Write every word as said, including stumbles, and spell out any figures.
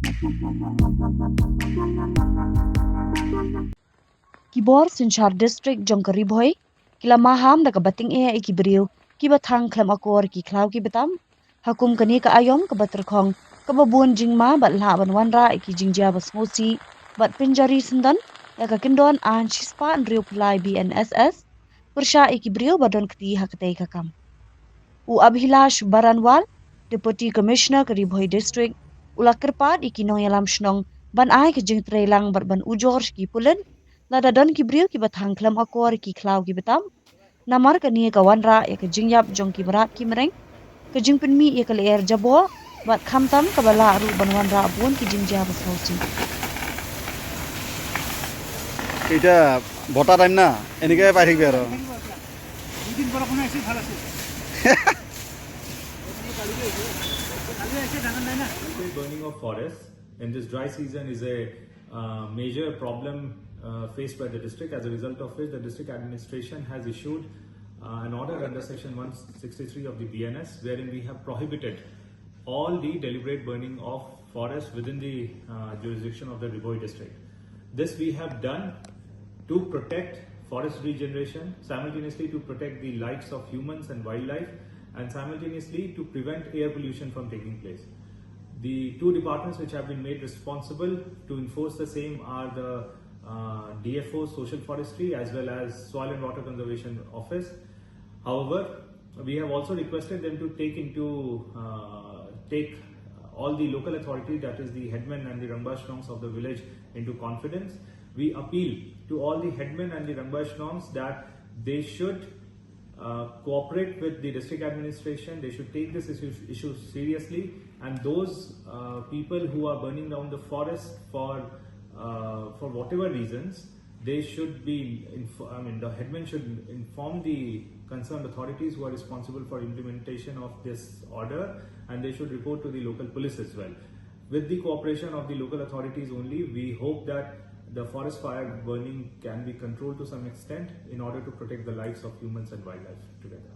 Ki bor synshar district jong ka Ri Bhoi ki la maham da kaba tyngeh ïa ki briew kiba thang khlem akor ki khlaw ki btam. Ha kum kane ka aiom kaba tyrkhong, kaba bun jingma bad lah ban wanrah ïa ki jingjia ba sngewsih bad pynjari syndon ïa ka kyndon aiñ shispah hynriewphew lai B N S S, pyrshah ïa ki briew ba don kti ha katei ka kam. U Abhilash Baranwal, Deputy Commissioner ka Ri Bhoi District, u la kyrpad ïa ki nongïalam shnong ban ai ka jingtreilang bad ban ujor sha ki pulit lada don ki briew kiba thang khlem akor ki khlaw ki btam. Namar kane ka wanrah ïa ka jingïap jong ki mrad ki mreng, ka jingpynmih ïa ka lyer jaboh bad khamtam kaba lah ruh ban wanrah bun ki jingjia ba sngewsih. এটা ভোটাৰ টাইম না, এনেকে পাই থাকিবি আৰু। দুদিন বৰষুণ আহিছিল, ভাল আছিল। কালি আহিছে, কালি আহিছে, ডাঙৰ নাই না। Burning of forests in this dry season is a uh, major problem uh, faced by the district, as a result of which the district administration has issued uh, an order under section one sixty-three of the B N S, wherein we have prohibited all the deliberate burning of forest within the uh, jurisdiction of the Ri Bhoi district. This we have done to protect forest regeneration, simultaneously to protect the lives of humans and wildlife, and simultaneously to prevent air pollution from taking place. The two departments which have been made responsible to enforce the same are the uh, D F O, Social Forestry, as well as Soil and Water Conservation Office. However, we have also requested them to take into uh, take all the local authority, that is the headmen and the Rangbah Shnongs of the village, into confidence. We appeal to all the headmen and the Rangbah Shnongs that they should uh, cooperate with the district administration. They should take this issue, issue seriously. And those uh, people who are burning down the forest for uh, for whatever reasons, they should be. Inf- I mean, the headman should inform the concerned authorities who are responsible for implementation of this order, and they should report to the local police as well. With the cooperation of the local authorities only, we hope that the forest fire burning can be controlled to some extent in order to protect the lives of humans and wildlife together.